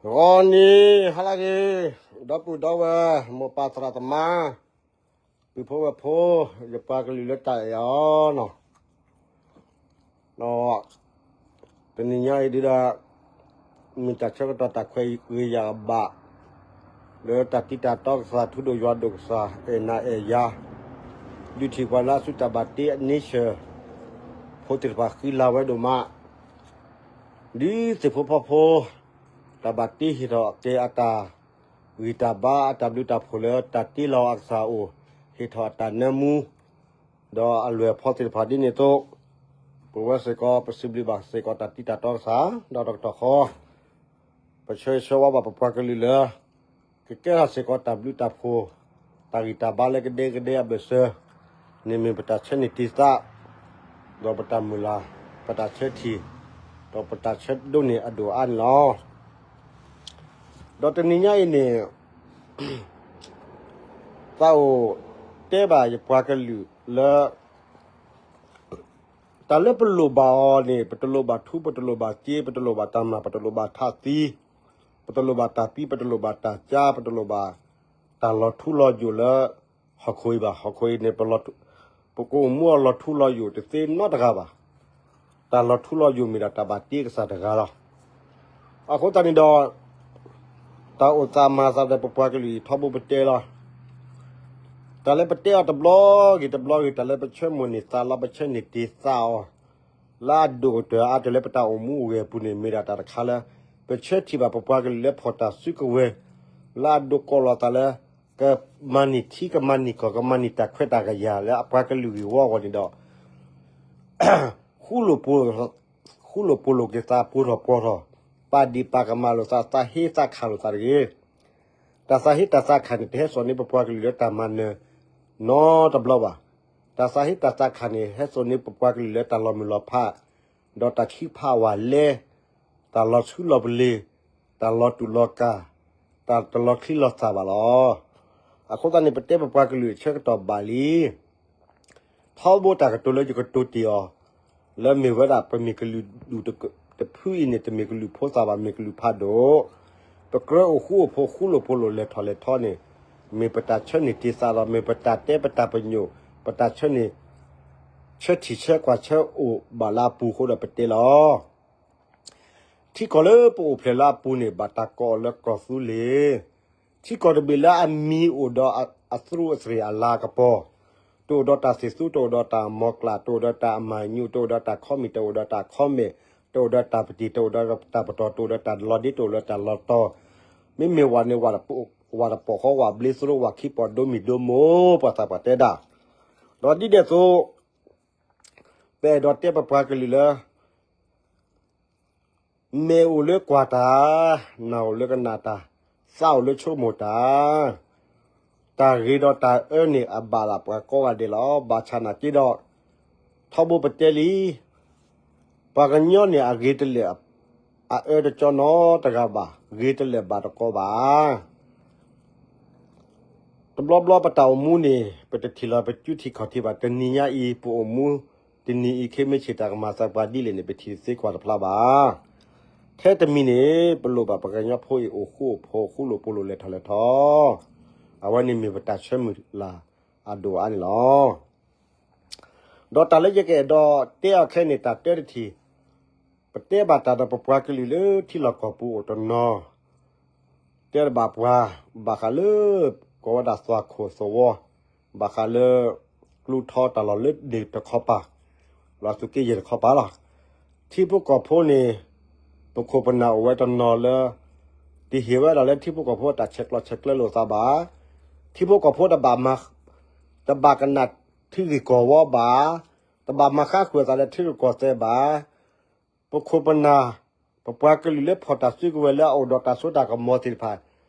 ဂီၤနံၤဟါလၢအဂ့ၤ, ဒီပုၢ်ဒီဝဲၢ် မိၢ်ပၢ်သရၣ်သမါ, ပုၢ်ဖိဝဲၢ်ဖိ, ယပှၤကလုာ်လၢတၢ်အဲၣ်အီၤနီၤ, ဒီးတနံၤညါအံၤဒုဒီး မ့ၢ်တၢ်ဆၢကတီၢ်တၢ်ခွဲးဂ့ၤယာ်အဘၣ် လၢတၢ်တံတၢ်တီကစၢ် ထူဒိၣ်ယွၤဒိၣ်ကစၢ် အဲၣ်နၤအဲၣ်ယၤ, ဒုးထံၣ်ပှၤလၢအစုတၢ်ဘၣ်တ့အနံၣ်ဆၢၣ် ဖိသ့ၣ်တဖၣ်ဃံလၤဝဲဒိၣ်မး, ဒ်သ့ၣ်ဖိဖီဖိ တၢ်ဘၣ်တ့ဟ့ၣ်ထီၣ်က့ၤအတၢ်ဂံၢ်တၢ်ဘါ အတၢ်ဘျုးတၢ်ဖှိၣ်လၢတၢ်တ့လီၤအကစၢ်အအိၣ် ဟ့ၣ်ထီၣ်အတၢ်နၢမူ ဒီးအလွဲၢ်ဖီသ့ၣ်တဖၣ်ဒ်န့ၣ်အသိး, ပဝဲစ့ၢ်ကီး ပစံးဘျုးဘၣ်စ့ၢ်ကီးတၢ်တံတၢ်တီကစၢ် ဒီးတကတီၢ်ဃီ ပဆၢဂ့ၤဆၢဝါဘၣ်ပပှၤကလုာ်လၢ ကကဲထီၣ်စ့ၢ်ကီးတၢ်ဘျုးတၢ်ဖှိၣ်, တၢ်ဂံၢ်တၢ်ဘါလၢကဒဲကဒဲအဘၢၣ်စၢၤ, န့ၣ်မ့ၢ်ပတၢ်ဆၢန့ၢ်တ့ၢ်သး, ဒီးပတၢ်မုၢ်လၢ်, ပတၢ်ဆၢထံၣ်, ဒီးပတၢ်ဆၢဒိးန့ၢ်အဒိၣ်အါန့ၣ်လီၤ. ဒီးတနံၤညါအံၤန့ၣ် သးအိၣ်တဲဘၣ်ယပှၤကလုာ်လၢ တၢ်လၢပလိၣ်ဘၣ်အီၤန့ၣ် ပတလိၣ်ဘၣ်ထူ ပတလိၣ်ဘၣ်စ့ ပတလိၣ်ဘၣ်တၢ်မျၢ် ပတလိၣ်ဘၣ်ထးသံ, ပတလိၣ်ဘၣ်တၢ်သံ ပတလိၣ်ဘၣ်တၢ်ကၠါ ပတလိၣ်ဘၣ်တၢ်လီၤထူလီၤယိာ်လၢ ဟီၣ်ခိၣ်အံၤဘၣ်. ဟီၣ်ခိၣ်အံၤန့ၣ် ပကအိၣ်မူအီၤလီၤထူလီၤယိာ်တသ့နီတဂၤဘၣ်. တၢ်လီၤထူလီၤယိာ်မ့ၢ်ဒၣ်တၢ်ဘၣ်တ့ကစၢ်တဂၤလီၤ. အဃိသတးန့ၣ်ဒီး တၢ်အိၣ်သးမၤသးဒီးပပှၤကလုာ်အံၤ ထီဘိပတဲလီၤ. တၢ်လၢပတဲအီၤတဘျီဂ့ၤတဘျီဂ့ၤ တၢ်လၢပဆၢမိၢ်န့ၢ်သးလီၤ ပဆၢန့ၢ်တ့ၢ်သးအီၤ လၢအဒိၣ်ကတၢၢ်အါတၢၢ်လၢပတၢ်အိၣ်မူအိၣ်ဂဲၤအပူၤန့ၣ် မ့ၢ်ဒၣ်တၢ်တခါလၢ ပဆၢထံၣ်ဘၣ်ပပှၤကလုာ်လၢဖီၣ်တၢ်စုကဝဲၤ လၢအဒိးကိးလီၤသးလၢ ကမၤန့ၢ်ထံကမၤန့ၢ်ကီၢ် ကမၤန့ၢ်တၢ်ခွဲးတၢ်ယာ်လၢအပှၤကလုာ်ဂ့ၢ်ဝီအဂီၢ်န့ၣ်ဒီး ဃူလိာ်ဖိးလိာ်က့ၤသး ပှိၢ်ထီၣ်ပှီၢ်ထီၣ်, ပာ်ဒံးပာ်ကမၣ်လိာ်သး သးဟ့သးခးလိာ်သးတဂ့ၤ. တၢ်သးဟ့တၢ်သးခးန့ၣ် တဟဲစိာ်န့ၢ်ပပှၤကလုာ်လၢတၢ်မၤနၢၤနီတဘျီဘၣ်. တၢ်သးဟ့တၢ်သးခးန့ၣ် ဟဲစိာ်န့ၢ်ပပှၤကလုာ်လၢတၢ်လီၤမုၢ်လီၤဖး, ဒီးတၢ်ခံးဖးဝးလဲ, တၢ်လီၤဆူလီၤပလ့ၤ, တၢ်လီၤတူာ်လီၤကာ်, တၢ်တလီၤချံလီၤသၣ်ဘၣ်လီၤ. အဃိသတးန့ၣ် ပတဲပပှၤကလုာ်အဆၢကတီၢ်ဘၣ်လံ ထီဘိတၢ်ကတိၤလၢယကတိၤတ့ၢ်အီၤ လၢမ့ၢ်ဝဲဒၣ်ပမ့ၢ်ကလုာ်ဒူၣ်တဖုအံၤန့ၣ် တမ့ၢ်ကလုာ်ဖိသၣ်ဘၣ် မ့ၢ်ကလုာ်ဖးဒိၣ်, ပကြၢးအိၣ်ဃူအိၣ်ဖိး ဃူလိာ်ဖိးလိာ် လဲၤထီၣ်လဲၤထီန့ၣ် မ့ၢ်ပတၢ်ဆၢန့ၢ်တ့ၢ်သးဒီး မ့ၢ်ပတၢ်တဲပတၢ်ပညိၣ် ပတၢ်ဆၢန့ၢ် ဆၢထံၣ်ဆၢကွၢ်ဆၢအိၣ်ဘၣ်လၢအပူၤအဃိဒီးပတဲလီၤ. ထံကီၢ်လၢပအိၣ်ဖျဲၣ်လၢအပူၤန့ၣ် ဘၣ်တၢ်ကိးအီၤလၢကီၢ်သူလ့ၤ. ထံကီၢ်တဘ့ၣ်လၢအမံၤအိၣ်ဒီးအသရူးအသရ့ၣ်အလၤကပီၤ, တအိၣ်ဒီးတၢ်သ့ၣ်သူ, တအိၣ်ဒီးတၢ်မီၤကျၢ်, တအိၣ်ဒီးတၢ်အမၤညူး, တအိၣ်ဒီးတၢ်ခီမ့ၣ်, တအိၣ်ဒီးတၢ်ပတံၢ်, တအိၣ်ဒီးတၢ်ပတီၢ်, တအိၣ်ဒီးတၢ်လီၤဒ့, တအိၣ်ဒီးတၢ်လီၤတီၤ, မ့မ့ၢ်ဝဲန့ၣ် ဝဲတပိာ်ဃီ ဝဲဘျ့သရိာ် ဝဲခံပီၤဒိမံၤဒိမိၢ် ပှၤသးပှၢ်တဲဒၣ်. ဒီးဒ်န့ၣ်အသိး ပအဲၣ်ဒိးတဲပပှၤကလုာ်လၢ မဲာ်အိၣ်လၢကွၢ်တၢ်, နၢ်အိၣ်လၢကနၣ်တၢ်, သးအိၣ်လၢဆိကမိၣ်တၢ်, တၢ်ဂ့ၤဒီးတၢ်အၢန့ၣ် အဘၣ်လၢပှၤကိးဂၤဒဲးလီၤ. ဘၣ်ဆၣ်နာ်က့ဒီး ထီဘိပတဲလံ ပှၤကညီန့ၣ်အဂ့ၤတလဲၣ် အအၢတကၠီနီတဂၤဘၣ်, ဂ့ၤတလဲၣ်ဘၣ်တကိးဘၣ်. တဘျီဘျီပတၢ်အိၣ်မူန့ၣ် ပတထံၣ်လီၤပစုထံခီၣ်ထံဘၣ်. တနံၤညါအံၤ ပအိၣ်မူ တနံၤအံၤ ခ့မ့ၢ်ဆ့ၣ်တၢ်ကမၤသးပှၤဒ်လဲၣ်န့ၣ် ပထံၣ်တသ့ကွၢ်တဖျါဘၣ်. ထဲတမံၤန့ၣ် ပလိၣ်ဘၣ်ပှၤကညီဖိအံၤ အိၣ်ဃူအိၣ်ဖိး ဃူလိာ်ဖိးလိာ် လဲၤထီၣ်လဲၤထီ, အဝဲန့ၣ်မ့ၢ်ပတၢ်ဆၢမုၢ်လၢ်အဒိၣ်အါန့ၣ်လီၤ. ဒီးတၢ်လၢယကအဲၣ်ဒိးတဲအီၤခဲအံၤန့ၣ် တၢ်တၢတထံၣ်, ပတဲဘၣ်တၢ်ဒီးပပှၤကလုာ်လၢထံလီၢ်ကီၢ်ပူၤအိၣ်တနီၤ, တဲဘၣ်ပှၤ, ဘၣ်ဃးလၢ ကိးဝဲဒၣ်သွၣ်ခိၣ်သဝီ, ဘၣ်ဃးလၢ ကျူထီတၢ်လီၢ်လၢန့ၣ်တခီပၤ, လီၤသုးက့ယဲၢ်တခီပၤလီၤ. ထံဖိကီၢ်ဖိန့ၣ် ပခိၣ်ပနၢ်အိၣ်ဝဲတနီၤလၢ တဟ့ၣ်ဝဲဒၣ်လၢထံဖိကီၢ်ဖိတၢ်ဆဲးကျိးဆဲးကျၢလိာ်သးဘၣ်. ထံဖိကီၢ်ဖိတဘၣ် တဘၣ်ကနၣ်ထံဂ့ၢ်ကီၢ်ဝီဘၣ်, တဘၣ်မၤဃါဃုာ်အသးလၢထံရူၢ်ကီၢ်သဲးဘၣ်. ပခိၣ်ပနၢ်, ပပှၤကလုာ်လၢဖီၣ်တၢ်စုကဝဲၤလၢအအိၣ်ဒီးတၢ်စိတၢ်ကမီၤသ့ၣ်တဖၣ်,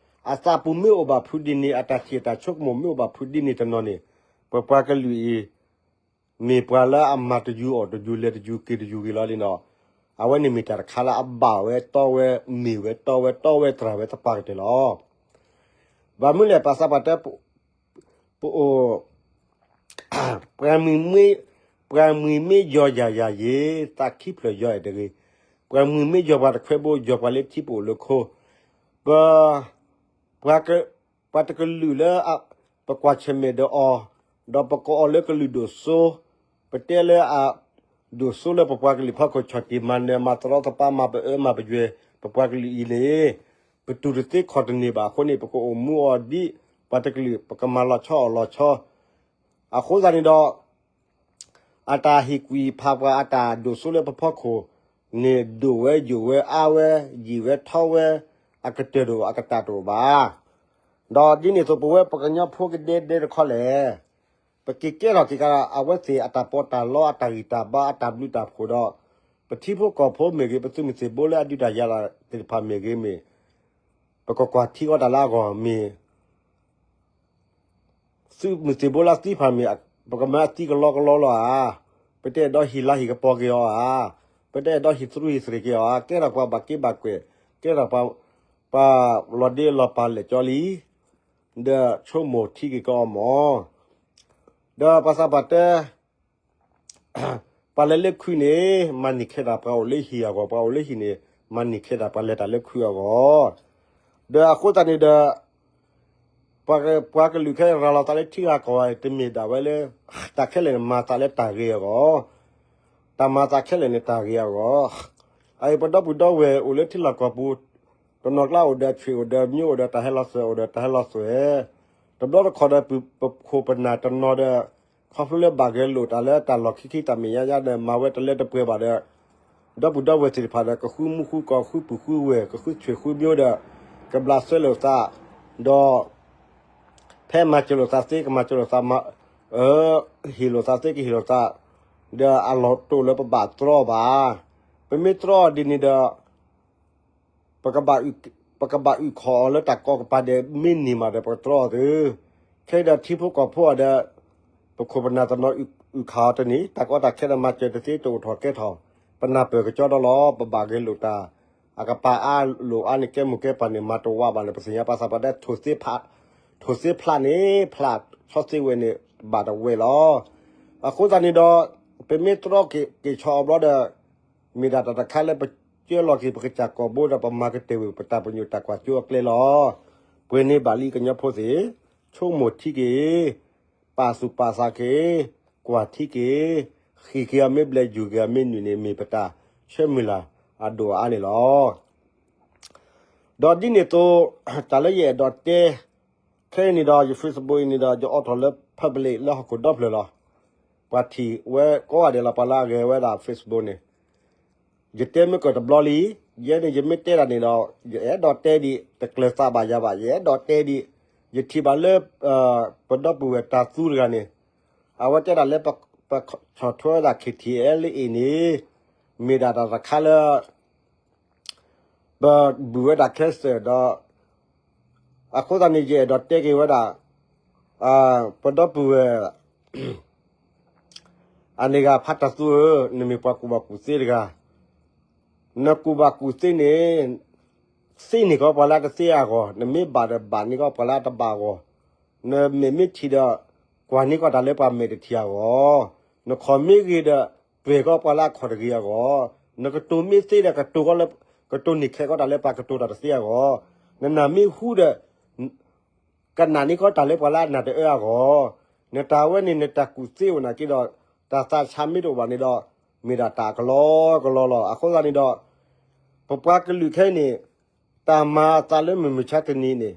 အသးပူၤမ့ၢ်အိၣ်ဘၣ်ဖုးဒ်န့ၣ် အတၢ်ထံၣ်အတၢ်ဆိကမိၣ်မ့ၢ်အိၣ်ဘၣ်ဖုးဒ်န့ၣ်တနီၤန့ၣ်, ပပှၤကလုာ်အံၤ မ့ၢ်ပှၤလၢအမၤတယူၤအီၣ်တယူၤ လဲၤတယူၤက့ၤတယူၤဂ့ၤလီၤလံဒီး, အဝဲန့ၣ်မ့ၢ်တၢ်တခါလၢအဘၣ်ဝဲတီဝဲမ့ၢ်ဝဲတီဝဲတီဝဲသရၣ်ဝဲသပှၢ်ကတၢၢ်လီၤ. ဘၣ်မနုၤလဲၣ် ပှၤသးပှၢ်တဲ ပအိၣ် ပှၤမှံၤမ့ၢ်ယီၤယၤယၤယ့ၤ သးခံဖျၢၣ်ယီၤအဲၣ်တဂ့ၤ, ပှၤမှံၤမ့ၢ်ယီၤပှၤတခွဲဘိ ယီၤပှၤလၢထံပအိၣ်လၢခိ, ပ ပှၤက ပှၤတကလုာ်လၢ ပကွၢ်ဆၢၣ်မဲာ်ဒီးအီၤ, ဒီးပကအီၣ်လၢကလုာ်ဒိၣ်စိ, ပတဲလၢအ ဒိၣ်စိလၢပပှၤကလုာ်ဖီခိၣ် ဆီၣ်တံၢ်မၤနၢၤ မၤတရီတပါ မၤပအၢမၤပယွဲၢ် ပပှၤကလုာ်အံၤန့ၣ်, ပတူၢ်တသ့ခီၣ်တန့ၢ်ဘၣ်အဃိန့ၣ် ပကအိၣ်မူအီၤဒ်ပှၤတကလုာ် ပကမၤလီၤဆီအီၣ်လီၤဆီ အဃိသတးန့ၣ်ဒီး အတၢ်ဟ့ၣ်ကွံာ်ဖးပှၤအတၢ်ဒိၣ်စိလၢပဖီခိၣ်န့ၣ် ဒိၣ်ဝဲယိာ်ဝဲအါဝဲ ယံာ်ဝဲထီဝဲ အကတၢၢ်တအိၣ် အကတၢၢ်တအိၣ်ဘၣ်. ဒီးဒ်န့ၣ်အသိး ပဝဲပကညီဖိကဒဲဒဲတခီလဲၣ်, ပက့ၤကဲထီၣ်က့ၤကဒီး အဝဲသ့ၣ်အတၢ်ပီးတၢ်လီအတၢ်ဂံၢ်တၢ်ဘါအတၢ်ဘျုးတၢ်ဖှိၣ်ဒီး ပထံဖိကီၢ်ဖိမ့ၢ်ဂ့ၤ ပသုးမုၢ်သံၣ်ဘိလၢအဒုးတၢ်ယၤတၢ်သ့ၣ်တဖၣ်မ့ၢ်ဂ့ၤမ့ၢ် ပကကွၢ်ထံအီၤတၢ်လၢအဂီၢ်မ့ၢ် သုးမုၢ်သံၣ်ဘိလၢသံတဖၣ်မ့ၢ် ပကမၤအသံကလီကလီလီၤဧါ, ပတအဲၣ်ဒိးဟံၣ်လၤဟံၣ်ကပီၤက့ၤအီၤဧါ, ပတအဲၣ်ဒိးဟံၣ်သရူးဟံၣ်သရ့ၣ်က့ၤအီၤဧါ, ကဲထီၣ်ပှၤဘၣ်က့ဘၣ်ကွဲၢ်, ကဲထီၣ်ပှၤ ပှၤလီၤဒ့လီၤပာ်လဲၣ်ကၠီလံ, ဒီးဆိကမိၣ်ထံက့ၤကအီၤမၢ်, ဒီးပှၤသးပှၢ်တဲ ပှၤလဲၤလၢခုးန့ၣ် မၤန့ၢ်ခဲတၢ်ပှၤအိၣ်လၢဟံၣ်အဂီၢ်, ပှၤအိၣ်လၢဟံၣ်န့ၣ် မၤန့ၢ်ခဲတၢ်ပှၤလဲၤတၢ်လၢခုးအဂီၢ်, ဒီးအဃိသတးန့ၣ်ဒီး ပှၤကလုာ်ခဲအံၤရၤလီၤသးလၢထံဂၤကီၢ်ဂၤ တမ့ၢ်ဒၣ်ဝဲလၢ တၢ်ခဲလၢာ်န့ၣ် မၤသးလၢတၢ်ဂ့ၤအဂီၢ်, တၢ်မၤသးခဲလၢာ်န့ၣ်တၢ်ဂ့ၤအဂီၢ်, အအံၤပဒီပုၢ်ဒီဝဲၢ်အိၣ်လၢထံလီၢ်ကီၢ်ပူၤ, တနီၤကျါအိၣ်ဒီးဆွ့ၣ်အိၣ်ဒီးမၠိအိၣ်ဒီးတၢ်ဟဲလီၤသွဲၣ်အိၣ်ဒီးတၢ်ဟဲလီၤသွဲၣ်, တဘျီတခီၣ်ဒီးပခိၣ်ပနၢ်တနီၤဒီး ခီဖျိလၢဘၣ်ဂဲၤလိာ်တၢ်လၢတၢ်လီၢ်ခံခံတၢ်မဲာ်ညါညါဒီး မၤဝဲတလၢတပှဲၤဘၣ်ဒီး ဒီပုၢ်ဒီဝဲၢ်သ့ၣ်တဖၣ်ဒီး ကဃုမူဃုကီၢ် ဃုပုၢ်ဃုဝဲၢ် ကဃုဆွ့ၣ်ဃုမၠိဒီး ကဘျးစဲလိာ်သး, ဒီး ဖဲမၤစၢၤလိာ်သးသ့ ကမၤစၢၤလိာ်သး, ဟ့ၣ်လိာ်သးသ့ ကဟ့ၣ်လိာ်သး, ဒီးအလီၢ်တအိၣ်လၢပဘၣ်တြီအီၤဘၣ်. ပမ့ၢ်တြီအီၤဒ်န့ၣ်ဒီး ပကဘၣ်အုၣ်ခီၣ်အီၤလၢတၢ်ကီကပၤဒီး မ့ၢ်န့ၢ်မးဒီး ပကတြီအီၤသု. ခဲအံၤဒီးထံဖိကီၢ်ဖိအီၤဒီး ပခိၣ်ပနၢ်တနီၤအုၣ်ခီၣ်အီၤတန့ၢ်, တၢ်ကီတၢ်ခဲဒီးမၤစၢၤတသ့ တအိၣ်ထီၣ်ကဲထီၣ်, ပနၢ်ပၢၢ်ကကၠီဒီးလီၤ. ပဘၣ်ဂဲၤလိာ်တၢ် အကပၤအါလိာ်အါန့ၣ် ကဲမိၢ်ကဲပၢ်န့ၣ် မၤတဝးဘၣ်န့ၣ် ပသ့ၣ်ညါပှၤသးပှၢ်တဲ ထိၣ်သ့ဖျးန့ၣ် ဖျး ဆီသ့ဝဲန့ၣ် ဘၣ်တဝဲလီၤ. အဃိသတးန့ၣ်ဒီး ပမ့ၢ်တြီက့ၤဆီအီၤဘျီဒီး မ့ၢ်ဒၣ်တၢ်တခါလၢပကၢလီၤက့ၤပကစၢ်ကီၢ်ဘိဒီး ပမၤကတၢၢ်ဝဲပတၢ်ပညိၣ်တၢ်ကွၢ်စိအကျဲလီၤ. ပှဲၤန့ၢ်ဘၣ်လံကညီဖိသ့ၣ်, ဆိကမိၣ်ထံက့ၤ, ပာ်သူၣ်ပာ်သးက့ၤ, ကွၢ်ထံက့ၤ, ဟ့ၣ်က့ၤအီၤမ့ၢ်ဘျဲၣ် ယူၤက့ၤအီၤမ့ၢ်နုာ်န့ၣ် မ့ၢ်ပတၢ်ဆၢမုၢ်လၢ်အဒိၣ်အါန့ၣ်လီၤ. ဒီးဒ်န့ၣ်အသိး တၢ်လၢယအဲၣ်ဒိးတဲ ခဲအံၤန့ၣ်ဒီး ယ Facebook အံၤန့ၣ်ဒီး ယအိးထီၣ်လၢ public လၢဟီၣ်ခိၣ်ဒီဖျၢၣ်လီၤ. ပှၤထံၣ်ဝဲကိးဂၤဒဲးလီၤ ပှၤလၢအဂဲၤဝဲဒၣ် Facebook န့ၣ် ယတဲမ့ၢ်ကတဘျီလံ, ယဲန့ၣ် ယမ့ၢ်တဲဒၣ်န့ၣ်ဒီး ယအဲၣ်ဒိးတဲဒံး တကျၢၤသးဘၣ်ယၤဘၣ် ယအဲၣ်ဒိးတဲဒံး, ယထံၣ်ဘၣ်လၢ ပဒီပုၢ်ဝဲၢ်တၢ်သူတဂၤန့ၣ် အဝဲတဲဒၣ်လၢ ပဆီၣ်ထွဲဝဲဒၣ် ခ့ထံအဲလ်အ့ၣ်န့ၣ် မ့ၢ်ဒၣ်တၢ်တခါလၢ ပဘုၣ်ဝဲဒၣ်ခဲစၢၢ်ဒီး အဃိသတးန့ၣ် ယအဲၣ်ဒိးတဲက့ၤဝဲဒၣ် ပဒီပုၢ်ဝဲၢ် အန့ၣ်ဂၤဖးတၢ်သူဧၢ, နမ့ၢ်ပှၤကူၣ်ဘၣ်ကူၣ်သ့တဂၤ, နကူၣ်ဘၣ်ကူၣ်သ့န့ၣ် သ့န့ၢ်ကီးပှၤလၢအတသ့အဂီၢ်, နမ့ၢ်ဘၣ်ဒီးဘၣ်န့ၢ်ကီးပှၤလၢအတဘၣ်အဂီၢ်, နမဲာ်မ့ၢ်ထံၣ်ဒီး ကွၢ်န့ၢ်ကီးတၢ်လၢပှၤမဲာ်တထံၣ်အဂီၢ်, နခီၣ်မ့ၢ်ဂ့ၤဒီး ပှဲၤကီးပှၤလၢအခီၣ်တဂ့ၤအဂီၢ်, နကတိၤမ့ၢ်သ့ဒီး ကတိၤကီးလၢ ကတိၤန့ၢ်ခဲကီးတၢ်လၢပှၤကတိၤတၢ်တသ့အဂီၢ်, နနၢ်မ့ၢ်ဟူဒီး ကနၣ်န့ၢ်ကီးတၢ်လၢပှၤလၢအနၢ်တအၢအဂီၢ်, နတၢ်ဝဲန့ၣ် နတၢ်ကူၣ်သ့အိၣ်နာ်က့ဒီး တၢ်သးဆါမ့ၢ်တအိၣ်ဘၣ်န့ၣ်ဒီး မ့ၢ်ဒၣ်တၢ်ကလီကလီလီၤ. အဃိသတးန့ၣ်ဒီး ပပှၤကလုာ်ခဲအံၤန့ၣ် တၢ်မၤအသးလၢမုၢ်မဆါတနံၤန့ၣ်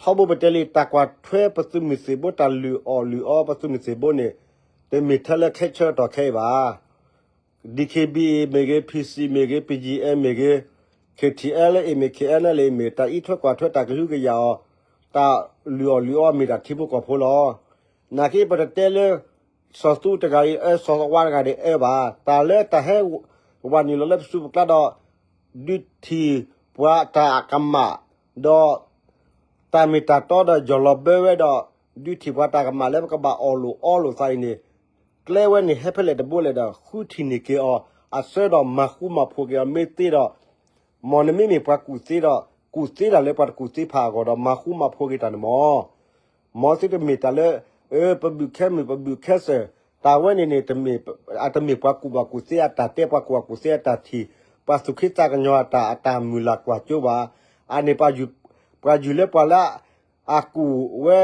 ထီဘိပတဲလံ တၢ်ကွၢ်ထွဲပသုးမုၢ်သံၣ်ဘိ တၢ်လုၢ်အီၣ်လုၢ်အီပသုးမုၢ်သံၣ်ဘိန့ၣ် တမ့ၢ်ထဲလၢခဲဆၢကတီၢ်ခဲအံၤဘၣ်. DKBA မ့ၢ်ဂ့ၤ, PC မ့ၢ်ဂ့ၤ, BGF မ့ၢ်ဂ့ၤ, KTLA မ့ၢ် KNLA မ့ၢ် တၢ်အံးထွဲကွၢ်ထွဲ တၢ်ကဟုကယာ်အီၤ, တၢ်လုၢ်အီၣ်လုၢ်အီမ့ၢ်ဒၣ်ထံဖိကီၢ်ဖိလီၤ. နာ်က့ပတတဲလၢ စီၤသူတဂၤအံၤအၢ စီၤဝါတဂၤန့ၣ်အၢဘၣ်. တၢ်လၢတၢ်ဟဲဝးနုာ်လီၤလၢပစုပကျါဒီး ဒုးထံၣ်ပှၤတၢ်ကမၣ်, ဒီး တၢ်မ့ၢ်တၢ်တီဒီး ယီၢ်လီၤဘၢဝဲဒီး ဒုးထံၣ်ပှၤတၢ်ကမၣ်လၢပကဘၣ်အီၣ်လိာ်အီလိာ်သးအံၤန့ၣ် ကျဲဝဲန့ၣ် ဟဲဖဲလဲၣ်တဘိလဲၣ်ဒီး ဃုထံၣ်န့ၢ်က့ၤအီၤ, အဆၢဒီးမၤဃူမၤဖိးက့ၤအီၤ မ့ၢ်သ့ဒီး မ်နမ့မ့ၢ်ပှၤကူၣ်သ့ဒီး ကူၣ်သ့တၢ်လၢပှၤတကူၣ်သ့ဖးအဂီၢ်ဒီး မၤဃူမၤဖိးက့ၤတၢ်န့ၣ်မၢ်. မ်သုတမ့ၢ်တၢ်လၢ အၢ ပဘုၣ်ခဲမုၢ် ပဘုၣ်ခဲစၢၢ်, တၢ်ဝဲန့ၣ်န့ၣ် တမ့ၢ် အတမ့ၢ်ပှၤကူၣ်ဘၣ်ကူၣ်သ့အတၢ်တဲ ပှၤကူၣ်ဘၣ်ကူၣ်သ့အတၢ်ထံၣ်, ပှၤသူၣ်က့သးကညီၤအတၢ် အတၢ်မုၢ်လၢ်ကွၢ်စိဘၣ်. အန့ၣ်ပှၤယူၤ ပှၤယုၢ်လၢပှၤလၢ အကူၣ်ဝဲ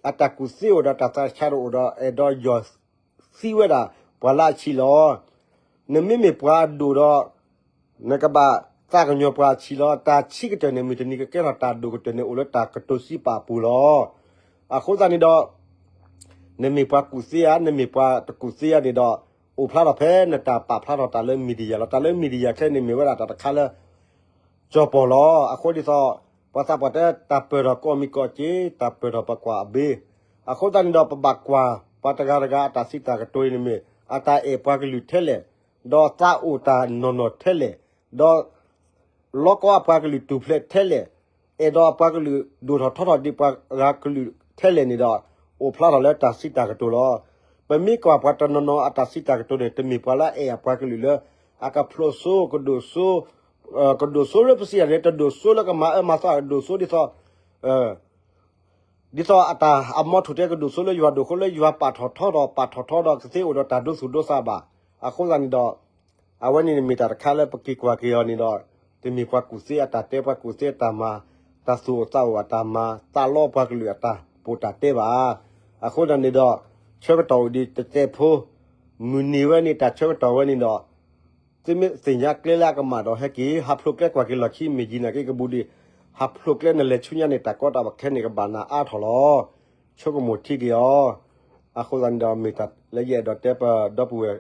အတၢ်ကူၣ်သ့အိၣ်ဒီးတၢ်သးဆါတအိၣ်ဒီး အဲၣ်ဒိးယီၢ်သံဝဲဒၣ်ပှၤလၢအဆံးလီၤ. နမ့မ့ၢ်ပှၤအဒိၣ်ဒီး နကဘၣ်သးကညီၤပှၤအဆံးလီၤ. တၢ်ဆံးကတၢၢ်န့ၣ် မုၢ်တနံၤကကဲထီၣ်တၢ်ဒိၣ်ကတၢၢ်န့ၣ် အိၣ်လၢတၢ်ကတိၤစံးပာ်အပူၤလီၤ. အဃိသတးန့ၣ်ဒီး နမ့ၢ်ပှၤကူၣ်သ့ဧါ နမ့ၢ်ပှၤတကူၣ်သ့ဧါန့ၣ်ဒီး အိၣ်ဖျါထီၣ်ဖဲနတၢ်ပာ်ဖျါထီၣ်တၢ်လၢ media လီၤ. တၢ်လၢ media ခဲန့ၣ်မ့ၢ်ဝဲဒၣ်တၢ်တခါလၢ ကၠီၤပီၢ်လီၤ. အဃိဒ်သိး ပှၤသးပှၢ်တဲ တၢ်ပၢၢ်ထီၣ်ကိးမံၤကိးက့ၤ တၢ်ပၢၢ်ထီၣ်ပကွၢ်အဘ့ၣ်. အဃိသတးန့ၣ်ဒီး ပဘၣ်ကွၢ် ပှၤတဂၤတဂၤအတၢ်စံးတၢ်ကတိၤအံၤန့ၣ်မ့ၢ် အတၢ်အဲၣ်ပှၤကလုာ်ထဲလဲၣ်, ဒီးသးအိၣ်တၢ်နီၢ်နီၢ်ထဲလဲၣ်, ဒီး လီၤကီအပှၤကလုာ်တူၢ်ဖျဲးထဲလဲၣ်, အဲၣ်ဒိးအပှၤကလုာ်ဒိၣ်ထီၣ်ထီထီၣ်ဒ်ပှၤဂၤကလုာ်ထဲလဲၣ်န့ၣ်ဒီး အိၣ်ဖျါထီၣ်လၢတၢ်စံးတၢ်ကတိၤလီၤ. ပမ့ၢ်ကွၢ်ပှၤတနီၤနီၤအတၢ်စံးတၢ်ကတိၤန့ၣ် တမ့ၢ်ပှၤလၢအအဲၣ်အပှၤကလုာ်လၢ အကဖျိးစိ ကဒိၣ်စိ ကဒိၣ်စိလၢပစံးယၤန့ၣ် တဒိၣ်စိလၢကမၤအၢမၤသီ ဒိၣ်စိဒ်သိး ဒ်သိးအတၢ်အမီထိၣ်တဲကဒိၣ်စိလၢယွၤဒိၣ်ဃိလၢယွၤပာ်ထီၣ်ထီဒီး ပာ်ထီၣ်ထီဒီးကသ့အိၣ်ဒီးတၢ်ဒိသူၣ်ဒိသးဘၣ်. အဃိသတးန့ၣ်ဒီး အဝဲန့ၣ်မ့ၢ်တၢ်တခါလၢပက့ၤကွၢ်က့ၤအီၤန့ၣ်ဒီး တမ့ၢ်ပှၤကူၣ်သ့အတၢ်တဲ ပှၤကူၣ်သ့အတၢ်မၤ တၢ်သူၣ်အိၣ်သးအိၣ်အတၢ်မၤ သးလီပှၤကလုာ်အတၢ်ပိာ်တၢ်တဲဘၣ်. အဃိသတးန့ၣ်ဒီး ဆၢကတီၢ်အိၣ်ဒံးတတဲဖိ မုၢ်နံၤဝဲန့ၣ် တၢ်ဆၢကတီၢ်ဝဲန့ၣ်ဒီး သုမ့ၢ်သ့ၣ်ညါကျဲလၢအကမၣ်ဒီးဟဲက့ၤ ဟးဖျိးကျဲကွၢ်က့ၤလီၢ်ခံ မ့ၢ်ယံၤနာ်က့ကဘူးဒံး ဟးဖျိးကျဲနလဲၤဆူညါန့ၣ် တၢ်ကီတၢ်ခဲန့ၣ်ကဘၣ်နၤအါထီၣ်လီၤ. ဆိကမိၣ်ထံက့ၤအီၤ. အဃိသတးန့ၣ်ဒီး မ့ၢ်တၢ်လၢယအဲၣ်ဒိးတဲပဒီပုၢ်ဝဲၢ်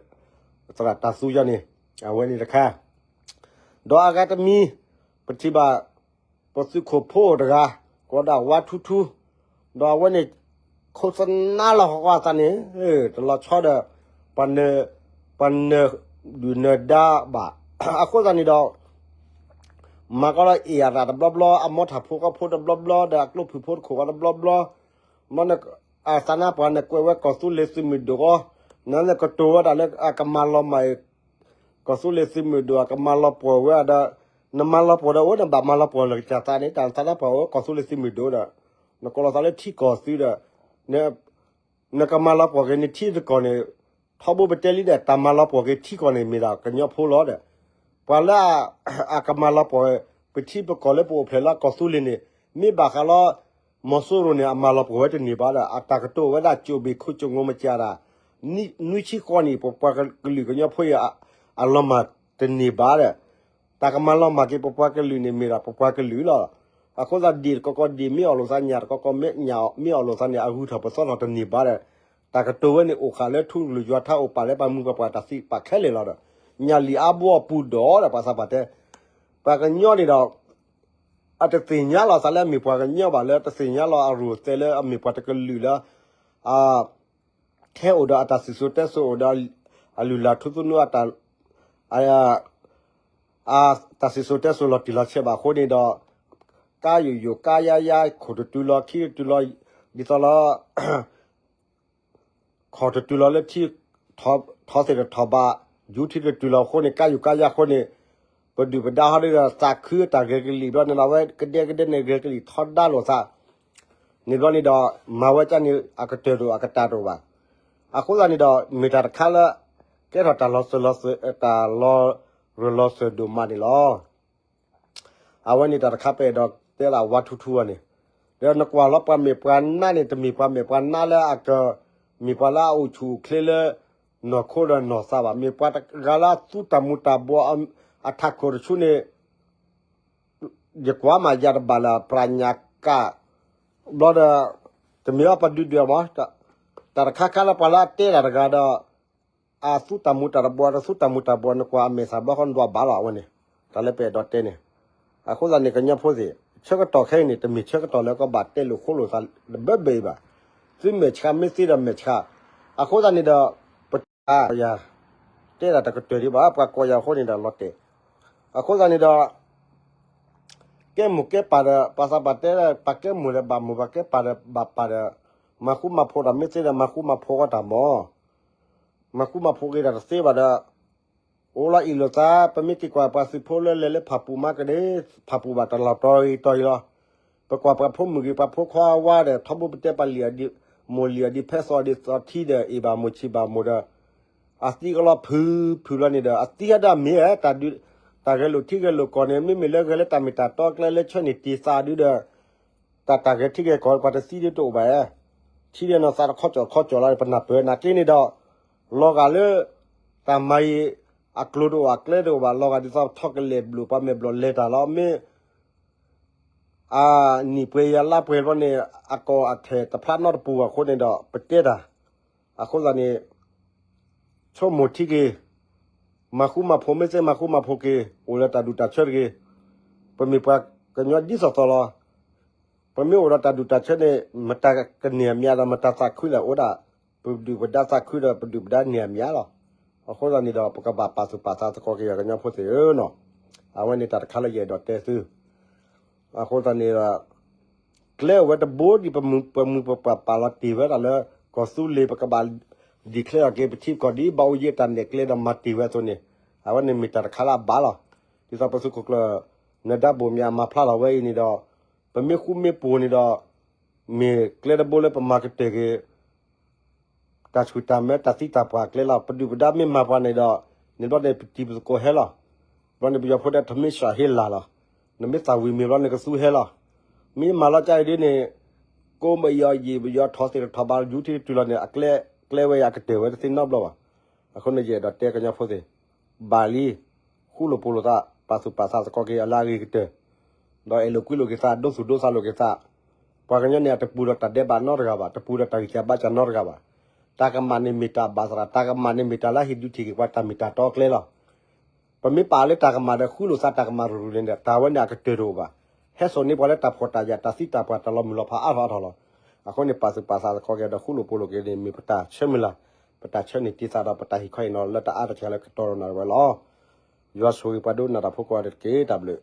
သရၣ်တၢ်သူယီၤန့ၣ် အဝဲန့ၣ်တခါ ဒီးအဂၤတမံၤ ပထံၣ်ဘၣ် ပသုးခိၣ်ဖိအိၣ်တဂၤ ကိးဒၣ်ဝါထူထူ ဒီးအဝဲန့ၣ် ခိၣ်သနါလီၤဃီအသးန့ၣ် တလီၤဆီဒီး ပှၤနၢၤဒုၣ်နၢၤဒါဘၣ်. အဃိသတးန့ၣ်ဒီး မၤကီလီၤအ့ၣ်အရၣ်တဘျီဘျီ အမိထၢၣ်ဖိကီဖိတဘျီဘျီ ဒီးအကျိဖုၣ်ဖိတခိၣ်ဃီတဘျီဘျီ မ့ၢ်အသးနါပှၤနကွဲးဝဲကီၢ်သူလ့ၤသုးမုၢ်ဒိၣ်ဃီ နကတိၤဝဲဒၣ်လၢအကမၤလီၤမၢ်အံၤ ကီၢ်သူလ့ၤသုးမုၢ်ဒိၣ် အကမၤလီၤပှီၢ်ဝဲဒီး နမၤလီၤပှီၢ်ဒီးအိၣ် နဘၣ်မၤလီၤပှီၢ်လၢကစၢ်သးန့ၣ် တၢ်သးနါပှၤအိၣ်ကီၢ်သူလ့ၤသုးမုၢ်ဒိၣ်ဒီး နကိးလီၤသးလၢထံကီၢ်သုဒီး နကမၤလီၤပှီၢ်က့ၤနထံနကီၢ်န့ၣ် ထီဘိပတဲလံဒီး တၢ်မၤလီၤပှီၢ်က့ၤထံကီၢ်န့ၣ် မ့ၢ်ဒၣ်ကညီဖိလီၤဒီး ပှၤလၢအကမၤလီၤပှီၢ် ပထံပကီၢ်လၢပအိၣ်ဖျဲၣ်လၢကီၢ်သူလ့ၤန့ၣ် မ့ၢ်ဘၣ်ဃးလီၤ မီၤစိရိၤန့ၣ် အမၤလီၤပှီၢ်ဝဲတန့ၢ်ဘၣ်ဒီး အတၢ်ကတိၤဝဲဒၣ် ကၠိဘ့ၣ်ခိၣ်ကၠိငိမကၠးဒၣ် နွံဆံဃီနံၣ် ပပှၤကလုာ်ကညီဖိအံၤ အလီၤမၢ်တန့ၢ်ဘၣ်ဒီး တၢ်ကမၤလီၤမၢ်က့ၤပပှၤကလုာ်န့ၣ် မ့ၢ်ဒၣ်ပပှၤကလုာ်လီၤ. အဃိသတးဒ်တကီကီဒ်မ့ၢ်အီၣ်လိာ်သး ညၣ်တကီကီမ့ၢ်အီၣ်လိာ်သးန့ၣ် အဂုၤထီၣ်ပသီထီၣ်တန့ၢ်ဘၣ်ဒီး တၢ်ကတိၤဝဲန့ၣ်အိၣ်ဃာ်လၢထူကလုာ်ယွၤထါအိၣ်ပာ်လၢပှၤမုၢ်ပှၤပှၢ်တၢ်သံပာ်ခဲလၢာ်လီၤဒီး ညၣ်လံာ်အါဘိအပူၤဒီးဒီး ပှၤသးပှၢ်တဲ ပှၤကညီန့ၣ်ဒီး အတသ့ၣ်ညါလီၤသးလၢအမ့ၢ်ပှၤကညီဘၣ် လၢတသ့ၣ်ညါလီၤအရူၢ်သဲးလၢအမ့ၢ်ပှၤတကလုာ်လၢ အ ထဲအိၣ်ဒီးအတၢ်စံၣ်စိၤတဲစိၤအိၣ်ဒီး အလုၢ်လၢ်ထူသနူအတၢ် တၢ်စံၣ်စိၤတဲစိၤလီၤတံၢ်လီၤဆဲးဘၣ်အဃိန့ၣ်ဒီး ကါယိာ်ယိာ်ကါယါယါ ခိၣ်တတုၤလီၤ ခံတတုၤလီၤ ဒ်သိးလီၤ ခီၣ်တတုၤလီၤလၢထံ ထီသ့ၣ်တထီၣ်ဘး ယူၤထံတတုၤလီၤအဃိန့ၣ် ကါယိာ်ကါယါအဃိန့ၣ် ပဒုၣ်ပဒါဟီဒ်ဒီး သးခုတၢ်ဂဲၤကလံၣ်ဘျီန့ၣ်လီၤ အဝဲကဒဲကဒဲန့ၣ်ဂဲၤကလံၣ်ထီဒါလိာ်သး န့ၣ်ဘျီန့ၣ်ဒီး မၤဝဲကန့ၣ် အကတၢၢ်တအိၣ် အကတၢၢ်တအိၣ်ဘၣ်. အဃိသတးန့ၣ်ဒီး မ့ၢ်တၢ်တခါလၢ ကဲထီၣ်တၢ်လီၤစၢၤလီၤသွဲၣ် တၢ်လီၤရၢၢ်လီၤစၢၤဒိၣ်မးန့ၣ်လီၤ. အဝဲန့ၣ်တၢ်တခါပအဲၣ်ဒိးတဲဒၣ်ဝါထူထူအီၤန့ၣ်, ဒီးနကွၢ်လီၤပှၤမ့ၢ်ပှၤနါန့ၣ် တမ့ၢ်ပှၤမ့ၢ်ပှၤနါလၢအက မ့ၢ်ပှၤလၢအအိၣ်ဆူၣ်အိၣ်ချ့လၢ နီၢ်ခိဒီးနီၢ်သးဘၣ်. မ့ၢ်ပှၤတဂၤလၢအသူတၢ်မူၤတၢ်ဘှီး အထးခိၣ်တဆူန့ၣ် ယကွၢ်မးယၤတဘၣ်လၢ ပြညါက ဘျီဒီး တမ့ၢ်အပှၤဒုးဒွဲၣ်မး, တၢ်တခါခါလၢပှၤလၢအတဲတၢ်တဂၤဒီး အသူတၢ်မူၤတၢ်တဘှီး တသူတၢ်မူၤတၢ်ဘှီး နကွၢ်အမဲာ်သးဘျီဃီနဒွးဘၣ်လီၤ အဝဲန့ၣ် တၢ်လၢပအဲၣ်ဒိးတဲန့ၣ်. အဃိသတးန့ၣ် ကညီဖိသ့ၣ် ဆၢကတီၢ်ခဲအံၤန့ၣ် တမ့ၢ်ဆၢကတီၢ်လၢကဘၣ်တဲလိာ်ဃိလိာ်သးတဘၢဘၢအံၤဘၣ်. သုမဲာ်ဆှးမ့ၢ်သ့ဒီးမဲာ်ဆှး, အဃိသတးန့ၣ်ဒီး ပ ယၤ တဲဒၣ်တကတၢၢ်ဒံးဘၣ် ပှၤကိးယၤအဃိန့ၣ်ဒီးလီၤတဲာ်. အဃိသတးန့ၣ်ဒီး ကဲမိၢ်ကဲပၢ်ဒီး ပှၤသးပှၢ်တဲ ပှၤကဲမိၢ်ဒီးဘၣ်မိၢ် ပှၤကဲပၢ်ဒီးဘၣ်ပၢ်ဒီး မၤဃူမၤဖိးတၢ်မ့ၢ်သ့ဒီး မၤဃူမၤဖိးဃီတၢ်မၢ် မၤဃူမၤဖိးက့ၤတၢ်တသ့ဘၣ်ဒီး အိၣ်လီၤအံၤလိာ်သး ပမ့ၢ်က့ၤကွၢ်ပှၤသုးဖိလၢလဲၤလၢဖၣ်ပူၣ်မးကန့ၣ် ဖၣ်ပူၣ်ဘၣ်တၢ်လီၢ်တီၤဂ့ၤတီၤဂ့ၤလီၤ. ပကွၢ်ပှၤဖိမုၣ်ဂ့ၤ ပှၤဖိခွါဝါဒီး ထီဘိပတဲပှၤလံၣ်အီၤဒ် မိၢ်လံၣ်အီၤဒ်ဖဲစီၤဒ်သီထံဒီး အ့ၣ်ဘၣ်မိၢ်ဆံးဘၣ်မိၢ်ဒီး အသံကလီၤဖုးဖုးလီၤန့ၣ်ဒီး အသံဟဲဒၣ်မ့ၢ်ဧါ တၢ်ဒုး တၢ်ဂဲၤလိာ်ထံဂဲၤလိာ်ကီၢ်န့ၣ် မ့မ့ၢ်လၢဂဲၤလၢတၢ်မ့ၢ်တၢ်တီကျဲလၢဆၢန့ၣ်တ့ၢ်သးဒုဒီး တၢ်တၢ်ဂဲၤထံဂဲၤကီၢ် ပှၤတသံဒ်တအိၣ်ဘၣ်ဧါ, ထံဒ်နီၢ်သးတခီကၠီၣ်တခီကၠီၣ်လီၤ ပနၢ်ပၢၢ်နာ်က့န့ၣ်ဒီး လီၤဂာ်လၢ တၢ်မၤအံၤ အကျိၤတအိၣ်အကျဲတအိၣ်ဘၣ် လီၤဂာ်ဒ်သိးပထီၣ်ကလဲာ်ဘျုး ပှၤမဲာ်ဘျီၣ်လဲၤတၢ်လီၤ မ့ၢ် အနံၣ်ပှဲၤယၤလါပှဲၤဘျီန့ၣ် အကီၢ်အခဲၣ်တဖျါနီတပူၤအဃိန့ၣ်ဒီး ပတဲတၢ်, အဃိသတးန့ၣ် ဆိကမိၣ်ထံက့ၤ, မၤဃူမၤဖိးမ့ၢ်သ့မၤဃူမၤဖိးက့ၤ အိၣ်လၢတၢ်ဒူၣ်တၢ်ဆၢတဂ့ၤ, ပမ့ၢ်ပှၤကညီဒ်သိးသိးလီၤ, ပမ့ၢ်အိၣ်ဒီးတၢ်ဒူၣ်တၢ်ဆၢန့ၣ် မတၤကန့ၢ်အမံၤဒီး မတၤသးခုလၢအိၣ်ဒၣ်, ပဒုၣ်ပဒါသးခုဒီး ပဒုၣ်ပဒါန့ၢ်အမံၤလီၤ. အဃိသတးန့ၣ်ဒီး ပကဘၣ်ပာ်သူၣ်ပာ်သးသကိးက့ၤကညီဖိသ့ၣ်ဧၢနီၤ, အဝဲန့ၣ်တၢ်တခါလၢယအဲၣ်ဒိးတဲသု အဃိသတးန့ၣ်ဒီး ကျဲအိၣ်ဝဲတဘိဒ်ပမုၢ်ပပှၢ်ပာ်လီၤတ့ၢ်ဝဲဒၣ်လၢ ကီၢ်သူလ့ၤ ပကဘၣ် declare အီၤက့ၤ ပထံပကီၢ်ဒ်ဘၣ်အိၣ်ယံၤအတၢ်နဲၣ်ကျဲဒီးမၤတ့ၢ်ဝဲအသိးန့ၣ်, အဝဲန့ၣ်မ့ၢ်တၢ်တခါလၢအဘၣ်လီၤ. ဒ်သိးပသုးခိၣ်ကျၢၢ် နၢၤဒါဘိၣ်မၠး မၤဖျါလီၤဝဲအံၤန့ၣ်ဒီး ပမ့ၢ်ဃူမ့ၢ်ပူၤန့ၣ်ဒီး မ့ၢ်ကျဲတဘိလၢပမၤကတၢၢ်က့ၤ တၢ်ဆူၣ်တၢ်မဲ တၢ်သံတၢ်ပှၢ်ကျဲလီၤ. ပဒုၣ်ပဒါမ့ၢ်မၤပှၤန့ၣ်ဒီး န့ၣ်ဘျီန့ၣ် ပတံၤပသကိးဟဲလီၤ. ဘျီန့ၣ် ပယီၤဖိတဲ ထမ့ၢ်စှၤဟ့လၢ်လီၤ. နမ့ၢ်သၣ်ဝံၤမ့ၢ်ဘျီန့ၣ် ကသူဟဲလီၤ. မ့ၢ်မၤလီၤကါအံၤဒ်န့ၣ် ကိးမယီၤယံာ် ပယီၤထီၣ်သ့ၣ်တထီၣ်ဘၣ် ယူၤထံတတုၤလီၤန့ၣ် အကျဲ ကျဲဝဲအံၤအကတၢၢ်ဝဲတသ့နီတဘျီဘၣ်. အဃိန့ၣ် ယအဲၣ်ဒိးတဲကညီဖိသ့ၣ် ဘၣ်လံ ဃူလိာ်ဖိးလိာ်သး ပာ်သူၣ်ပာ်သးသကိးက့ၤအလၢအဂ့ၤကတၢၢ်, ဒီးအဲၣ်လိာ်ကွံလိာ်က့ၤသး ဒိသူၣ်ဒိသးလိာ်က့ၤသး, ပှၤကညီန့ၣ် အတပူၤဒီးတၢ်ဒဲးဘးနီတဂၤဘၣ်, တပူၤဒီးတၢ်ဂံၢ်စၢ်ဘါစၢ်နီတဂၤဘၣ်. တၢ်ကမၣ်န့ၣ်မ့ၢ်တၢ်ဘၣ်သရၣ်, တၢ်ကမၣ်န့ၣ်မ့ၢ်တၢ်လၢဟ့ၣ်ဒုးထံၣ်က့ၤပှၤတၢ်မ့ၢ်တၢ်တီအကျဲလီၤ. ပမ့ၢ်ပာ်လၢတၢ်ကမၣ်ဒီးဃူလိာ်သးတၢ်ကမၣ်ရူၤရူၤန့ၣ်ဒီး တၢ်ဝဲန့ၣ်အကတၢၢ်တအိၣ်ဘၣ်. ဟဲစိာ်န့ၢ်ပှၤလၢတၢ်ဖှီၣ်တၢ်ယာ် တၢ်သံတၢ်ပှၢ် တၢ်လီၤမုၢ်လီၤဖးအါထီၣ်အါထီၣ်လီၤ. အဃိန့ၣ် ပာ်သူၣ်ပာ်သးသကိးက့ၤဒီးဃူလိာ်ဖိးလိာ်က့ၤန့ၣ် မ့ၢ်ပတၢ်ဆၢမုၢ်လၢ်, ပတၢ်ဆၢန့ၢ်တံၢ်သးဒီးပတၢ်ဟ့ၣ်ခီဟ့ၣ်နီၤလၢတၢ်အါတက့ၢ်လၢကတီၢ်ဒီးနၤဝဲလီၤ. ယွၤဆိၣ်ဂ့ၤပှၤဒိကနၣ်တၢ်ဖိကိးဂၤဒဲးတက့ၢ်. တၢ်ဘျုး